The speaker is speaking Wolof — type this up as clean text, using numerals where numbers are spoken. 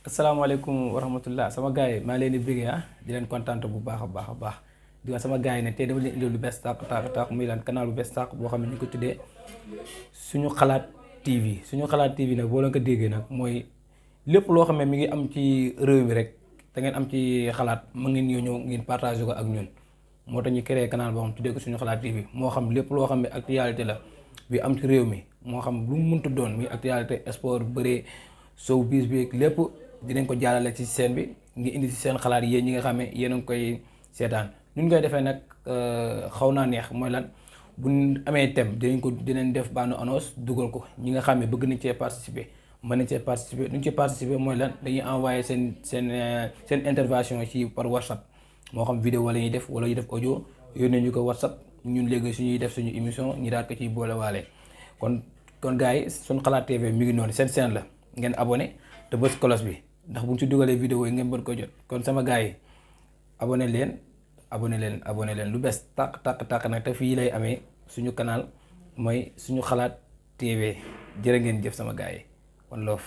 asalaamaaleykum wa rahmatullah sama gars yi maa leen di bëggee di leen kontaan bu baax a baax a baax di wax sama gars yi ne tey dama leen indil lu bees tàq muy lan canal bu bees tàq boo xam ne ñu ko tuddee suñu xalaat TV nag boo leen ko déggee nag mooy lépp loo xam ne mi ngi am ci réew mi rek da ngeen am ci xalaat mën ngeen ñëw ngeen partagé ko ak ñun moo tax ñu créé canal boo xam tuddee ko suñu xalaat TV moo xam lépp loo xam ne actualité la bi am ci réew mi moo xam lu mu mënta doon muy actualité sport bëree showbiz bi lépp dinañ ko jàllale ci scène bi ngi indi ci seen xalaat yéen ñi nga xam ne yéen a ngi koy seetaan ñu koy defee nag xaw naa neex mooy lan bu amee thème dinañ def bande annonce dugal ko ñi nga xam ne bëgg nañ cee participer mën nañ cee participer nu ñu ci participer mooy lan dañuy envoyer seen intervention ci par WhatsApp moo xam vidéo la ñuy def wala ñu def audio yónnee ñu ko WhatsApp ñun léegi suñuy def suñu émission ñi daal ko ciy boole waale kon gars yi suñu xalaat TV mi ngi noonu seen la ngeen abonné te bës cloche bi ndax buñ ci dugalee vidéo yi ngeen mën ko jot kon sama gars yi abonné leen lu bees tàq nag te fii lay amee suñu canal mooy suñu xalaat TV jërë ngeen jëf sama gars yi kon loof